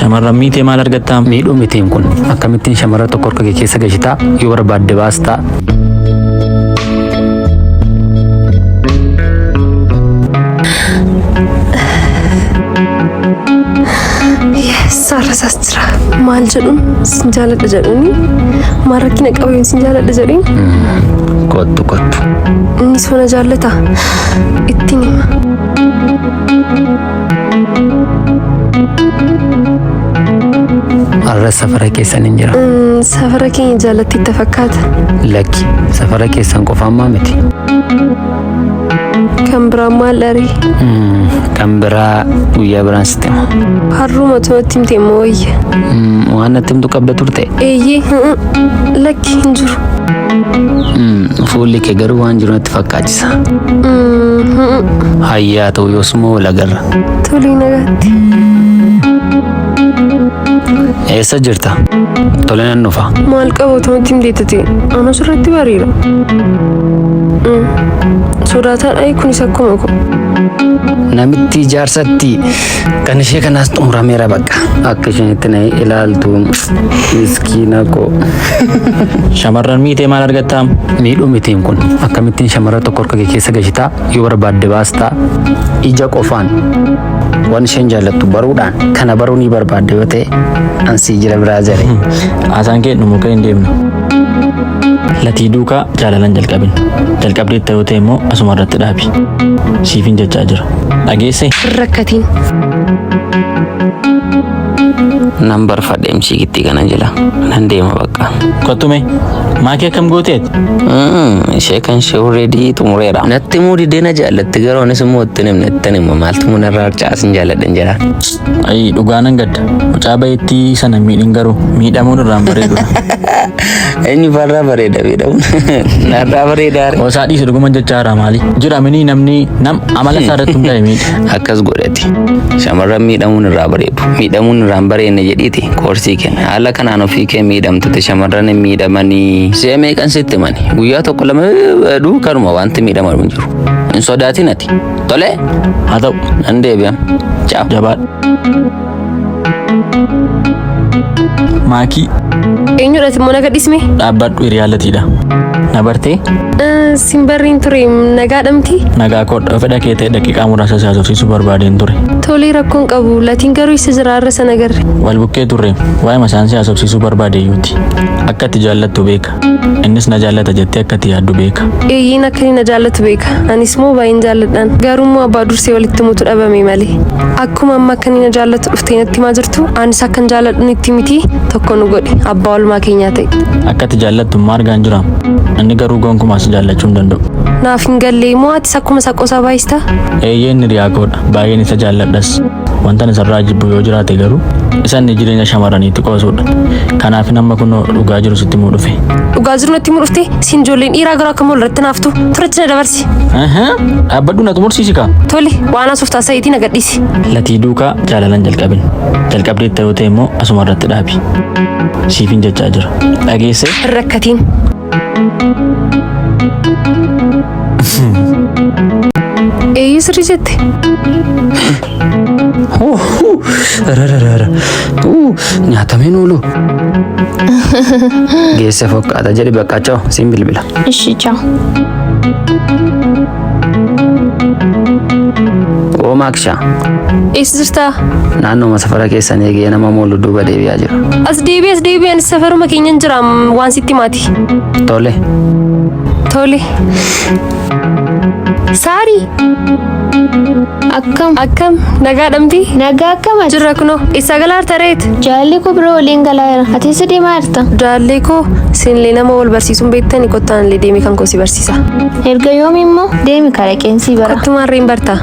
Shamarran miitee maal argattaa? Miidhuu mitiin kun akkamittiin shamarra tokko harka kee keessa gashitaa yoo barbaadde baastaa. Yes, har'asaas jira. Maal jedhuun sin jaaladha jedhuuni? Maal rakkina qaba yoon sin jaaladha jedhuun? Kottu kottu. Innis na jaallata. Ittiin hima. Har'a safara keessan hin jira. Safara keenya jaalatti itti fakkaata. Lakki safara keessan qofaan maa miti. Kan biraa maal dharee? Kan biraa guyyaa biraan sitti hima. Har'uma tumatti himte immoo wayya. Waan natti himtu qabda turte. Eeyyee, lakki hin jiru. Fuulli kee garuu waan jiru natti fakkaachisa. Hayyaa ta'u yoosuma wal agarra. Tolee nagaatti. Eessa jirta? Tole nan dhufa. Maal qaba tumatti himte tate? Ana sirratti bariira. Sodaataadha kunis akkuma koo. Namitti jaarsatti kan ishee kanaas xumurameera bakka. Akka isheen itti na ilaaltu miskiina koo. Shamarran miitee maal argattaa? Miidhuu mitiin kun akkamittiin shamarra tokko harka kee keessa gashitaa yoo barbaadde baastaa ija qofaan waan isheen jaallattu baruudhaan kana baruu ni barbaadde yoo ta'e ansii jira biraa jare. Haasaan kee dhumuu kan hin deemne. Latii duukaa jaalalan jalqabin. Jalqabdeetta yoo ta'e immoo asuma irratti dhaabi. Siifin jechaa jira. Dhageesse? Rakkatiin. Nan barfadhe MC'tti kana jala. Nan deema bakka. Kottume. Maakii akkam gooteet? Ishee kan ishee already xumureera. Natti immoo didee na jaallatti garuu anis immoo ittiin himne ittiin hima maaltu immoo narraa harcaasin jaalladhan jedhaan. Ayi dhugaa nan gadda. Mucaa bayeettii sana miidhin garuu miidhamuun irraan bareedudha. Eenyu farraa bareeda miidhamuun? Narraa bareedaa ree? Qoosaa dhiisi dhuguman jechaa jira maali? Jira minii namni nam amala isaa irratti hundaa'e miidha. Akkas godhati. Shamarran miidhamuun irraa bareedu. Miidhamuun irraa hin bareedne jedhiiti koorsii kenna. Haala kanaan ofii kee miidhamtute shamarran hin miidhamanii. Si'a meeqan sitti himani? Guyyaa tokko lama dhuu kanuma wanti miidhaman hin jiru. Hin sodaatin ati. Tole? Haa ta'u. Nan deebi'a. Ciao. Jabaadhu. Maakii Eenyudha immoo naga dhisme? dhaabbadhu hiriyaa latiidha. Na bartee Sin barriin ture nagaa dhamti? Nagaa koodha fedha kee ta'e daqiiqaa muraasa si haasofsiisuu barbaadeen ture. Tolee rakkoon qabu latiin garuu isa jira har'a sana agarre. Wal bukkee turre waa'ee masaan si haasofsiisuu barbaade iyyuuti. Akka itti jaallattu beeka. Innis na jaallata jettee akka itti yaaddu beeka. Eeyyiin akka inni na jaallatu beeka. Anis immoo baay'een jaalladhaan. Garuu immoo abbaa dursee walitti himutu dhabame malee. Akkuma amma akka inni na jaallatu dhuftee natti himaa jirtu anis akkan jaalladhu nitti miti tokko nu godhe abbaa olmaa keenyaa ta'e. Akka itti jaallattu immoo argaan jira. Inni garuu gonkumaa si jaallachuu hin danda'u. Naaf hin galle immoo atis akkuma isa qosaa baay'istaa? Eeyyee inni hiriyaa koodha. Baay'een isa jaalladhas. Wanta ani isarraa jibbu yoo jiraate garuu isa inni jireenya shamarraniitti qoosudha. Kanaaf amma kunoo dhugaa jiru sitti himuu dhufe. Dhugaa jiru natti himuu dhufte siin ijoolleen dhiiraa garuu akkam walirratti naaftu turetti na dabarsi. Dhaabbadhu na xumursiisi kaa. Tole waan asuuf taasiseetii na gadhiisi. Latii duukaa jaalalan jalqabin. Jalqabdeetta yoo ta'e immoo asuma irratti dhaabi. Siifin jechaa jira. Dhageessee? Rakkatiin. Eeyyuu sirrii jette. Nyaatameen oolu. Geesse fokkaata jedhi bakka ciao siin bilbila. Ishi ciao. Oo Maakshaa. Eessa jirtaa? Naannoo safara keessan eegee nama moolu duuba deebi'aa jira. As deebi'i as deebi'i anis safaruma keenyan jira waan sitti himaati. Tole. Tole. Saarii. Akkam? Akkam nagaa dhamti? Nagaa akkam ati? Jirra kunoo eessaa galaa jirta reet? Jaalli koo bira waliin galaa jira. Ati eessa deemaa jirta? Jaallee koo isinillee nama wal barsiisuun beektani kottaan illee deemee kan koo si barsiisa. Erga yoomi immoo deemi kalaqeensi bara. Kottumaan reen barta.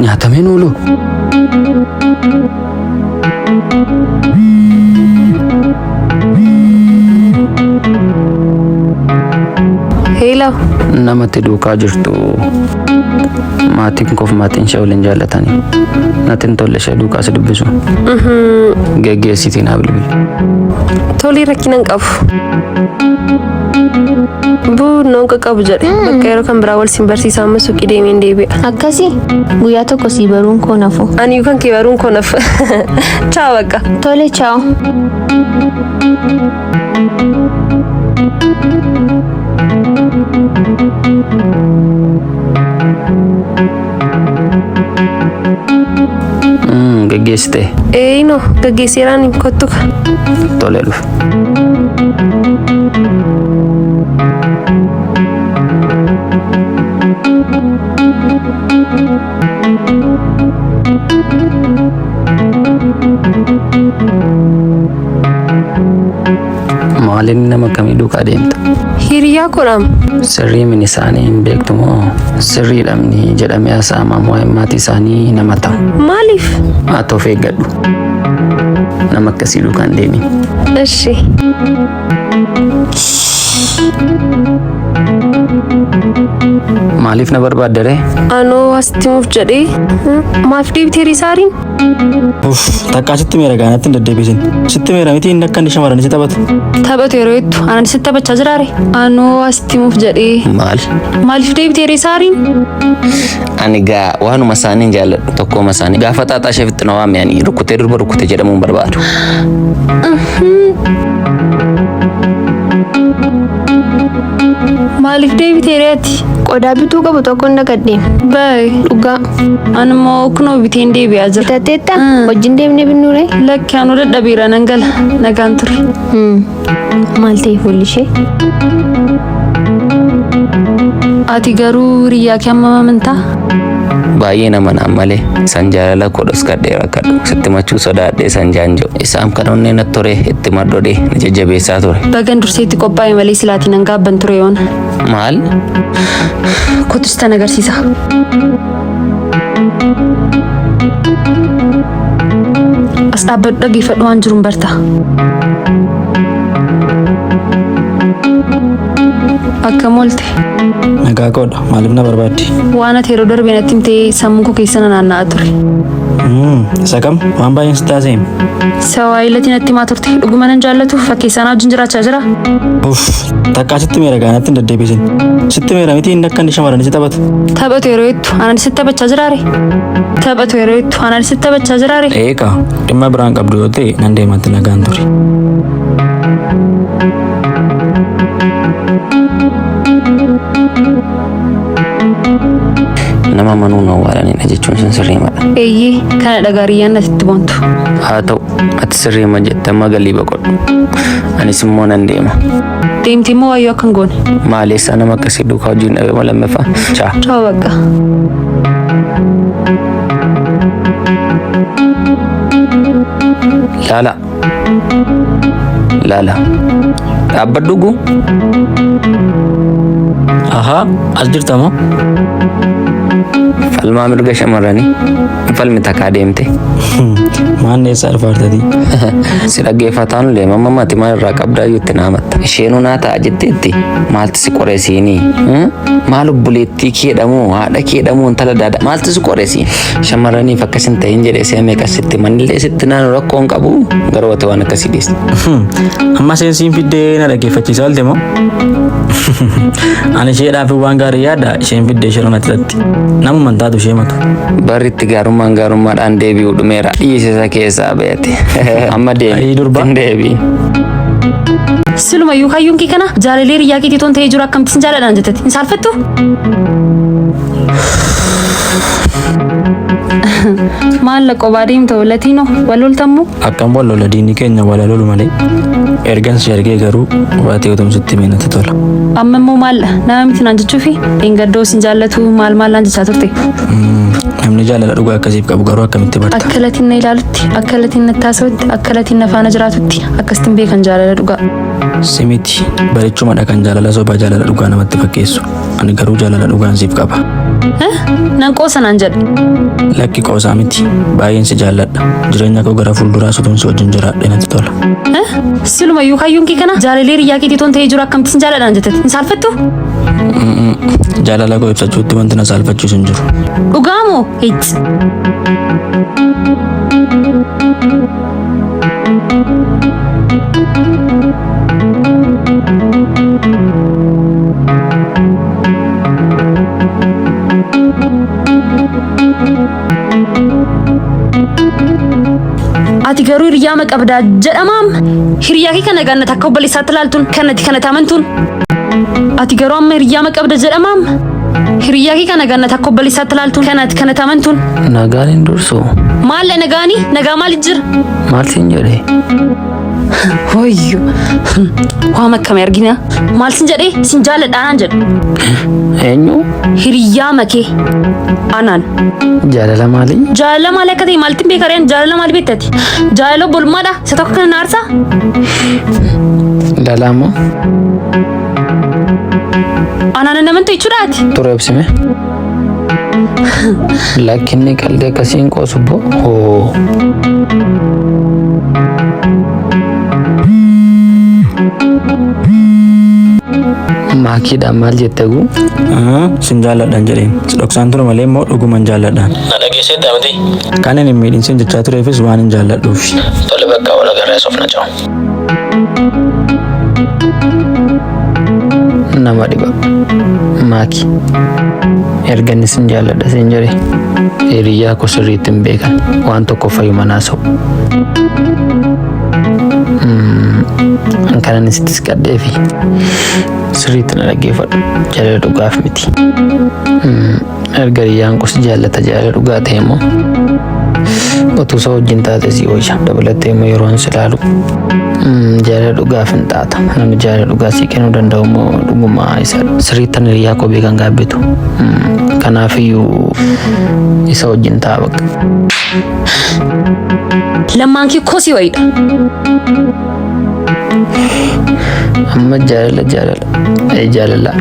Nyaatameen oolu. Heeloo. Namatti duukaa jirtu Maatiin koof maatiin ishee waliin jaallatanii. Natti hin tolle ishee duukaa si dubbisu. Geggeessitii naa bilbili. Tolii rakkina hin qabu. Buunnoon qaqqabu jedhe. Bakka yeroo kan biraa wal sin barsiisa amma suuqii deemeen deebi'a. Akkasii guyyaa tokko sii baruun koo nafu. Ani kan kee baruun koo nafu. Ciao bakka. Tole ciao. Geggeessitee Eeyino gaggeesseeraan kottu. Tole dhufe. Maaliin nama akkamii duukaa deemta? Hiriyaa koodhaam. Sirrii min isaanii hin beektu moo sirriidha mini jedhamee haasa'ama waa'ee maatii isaanii nama ta'u. Maaliif? Haa ta'u of eeggadhu. Nama akkasii duukaa hin deemin. Ishi. Maaliif na barbaadda ree? Anoo asitti himuuf jedhee maaf deebitee riisaariin? Uff, takkaa sitti meera gaanatti hin deddeebisin. Sitti meera miti inni akka inni shamarran si taphatu. Taphatu yeroo jettu anan sitti taphachaa jiraare. Anoo asitti himuuf jedhee. Maal? Maaliif deebitee riisaariin? Ani gaa waanuma isaanii hin jaalladhu tokkooma isaanii. Gaafa xaaxaa ishee fixxu na waami ani rukkutee durba rukkute jedhamuu hin barbaadu. Maaliif deebitee re'ati? Qodaa bituu qabu tokkon dagadhe. Baay. Dhugaa. Ani immoo kunoo biteen deebi'aa jira. Bitatteetta? Wajjin deemnee binnuuree? Lakki anuu dadhabeera nan gala. Nagaan ture. Maal ta'e fuulli ishee? Ati garuu hiriyyaa kee hammam amantaa? Baay'ee nama naan malee san jaalala koo dhoskadhee rakkadhu sitti machuu sodaadhee san jaanja'u isaan kan onnee natti tore itti madhodhee na jajjabeessaa ture. Bagan dursee itti qophaa'e malee silaatii nan gaabban ture yoona. Maal? Kottu sitan agarsiisa. As dhaabbadhu dhaggeeffadhu waan jiruun barta. Akkam oolte? Nagaa koodha. Maaliif na barbaaddi? Waan ati yeroo darbe natti himtee sammuu koo keessa na naanna'aa ture. Isa kam? Waan baay'een si taasise himi. Isa waa'ee latii natti himaa turte. Dhuguma nan jaallatu fakkeessaa na wajjin jiraachaa jira. Uff, takkaa sitti meera gaa natti hin deddeebisin. Sitti meera miti inni akka inni shamarran si taphatu. Taphatu yeroo jettu anaan sitti taphachaa jiraare. Taphatu yeroo jettu anaan sitti taphachaa jiraare. Eegaa dhimma biraan qabdu yoo ta'e nan deematti nagaan ture. Nama amanuun awwaalanidha jechuun sun sirriimadha. Eeyyee kana dhagaa riyyaan natti itti boontu. Haa ta'u ati sirriima jette amma galii boqodhu. Anis immoo nan deema. Deemtee immoo waayyoo akka hin goone. Maaleessaa nama akkasii duukaa hojiin dhabee moo lammaffaa? Chaa. Chaa bakka. Laala. Laala. Dhaabbadhu gu. Ahaa, as jirta moo? Falmaa mirga shamarranii. Hin falmita kaa deemte. Maan eessaa dhufaartati? Si dhaggeeffataan ulee mamma mati maal irraa qabdaa iyyuu naa matta. Isheenuu naa ta'a jetteetti maaltu si qore siinii? Maal obboleettii keedha moo haadha keedha moo intala daada maaltu si qore siin? Shamarraniif akkas hin ta'in jedhee si'a meeqa sitti manillee sitti naanu rakkoo hin qabu garuu ati waan akkasii dhiiste. Amma seensiin fiddee na dhaggeeffachiisaa oolte moo? Ani isheedhaaf waan gaarii yaada isheen fiddee shira natti xaxxi. Namuma hin taatu ishee matu. Barri itti gaarummaan gaarummaadhaan deebi'u dhumeera. Dhiisi isa keessaa bayate. Amma deemi. Ayii durba. Hin deebiin. Silumayyuu kaayyoon kee kana jaalalee hiriyyaa keetii toon ta'ee jiru akkamti sin jaaladhaan jettati hin saalfattu? Maal qobaa deemta latiinoo wal loltammoo? Akkam wal lola diinni keenya wal haa lolu malee. Ergan si argee garuu waa ta'e utuun sitti himee natti tola. Amma immoo maal nama miti naan jechuufi dheengaddoo sin jaallatu maal maal naan jechaa turte. Namni jaalala dhugaa akkasiif qabu garuu akkamitti barta? Akka latiin na ilaalutti, akka latiin natti haasa'utti, akka latiin na faana jiraatutti akkasittiin beekan jaalala dhugaa. Si miti barichumadha kan jaalala sobaa jaalala dhugaa namatti fakkeessu. Ani garuu jaalala dhugaan siif qaba. Nan qoosa naan jedhe. Lakki qoosaa miti. Baay'een si jaalladha. Jireenya koo gara fuulduraas utuun si wajjin jiraadhe natti tola. Silumayyuu kaayyoon kee kana jaalalee hiriyyaa keetii toon ta'ee jiru akkamitti sin jaaladhaan jette. Hin saalfattu? Jaalala koo ibsachuutti wanti na saalfachiisu hin jiru. Dhugaa moo? Hicci. Ati garuu hiriyaa ma qabdaa jedhamaam. Hiriyaa kee kana gannat akka obboleessaatti ilaaltuun kanatti kanatti amantuun. Ati garuu amma hiriyaa ma qabda jedhamaam. Hiriyaa kee kana gannat akka obboleessaatti ilaaltuun kanatti kanatti amantuun. Nagaan hin dursu. Maal nagaani? Nagaa maali jira? Maal siin jedhe? Wayyo. Waan akkamii argina? Maal sin jedhee? Sin jaalladha anaan jedhe. Eenyu? Hiriyaa makee. Anaan. Jaalala maalii? Jaalala maalii akka ta'e maaltiin beeka reen? Jaalala maalii beektati? Jaalala obbolummaadha? Isa tokko kana na aarsaa? Ilaalaa immoo Anaan hin amantu jechuudhaati. ture ibsime. Lakkinni qalbii akkasiin qoosu boo. Hoo. Maakiidhaan maal jette guu? Sin jaalladhaan jedheen. Si dhoksaan ture malee immoo dhuguman jaalladhaan. Na dhageesseetta miti? Kan hin miidhin sin jechaa tureefis waan hin jaalladhuufi. Tole bakka wal agarree sofna ce'u. Nama dhiba. Maaki. Erga inni sin jaalladha sin jedhe hiriyyaa koo sirriitti hin beekan waan tokko fayyuma naasa'u. Kan inni sitti siqadhee fi sirriitti na dhaggeeffadhu jaalala dhugaaf miti. Erga hiriyyaan koo si jaallata jaalala dhugaa ta'e immoo utuu isa wajjin taate si wayya dabalattee immoo yeroon si ilaalu jaalala dhugaaf hin taata. Namni jaalala dhugaa si kennuu danda'u immoo dhugumaa isa sirriittan hiriyyaa koo beekan gaabbitu. Kanaafiyyuu isa wajjin ta'a bakka. Lammaan kee kosii wayiidha. Amma jaalala jaalala. Ee jaalala.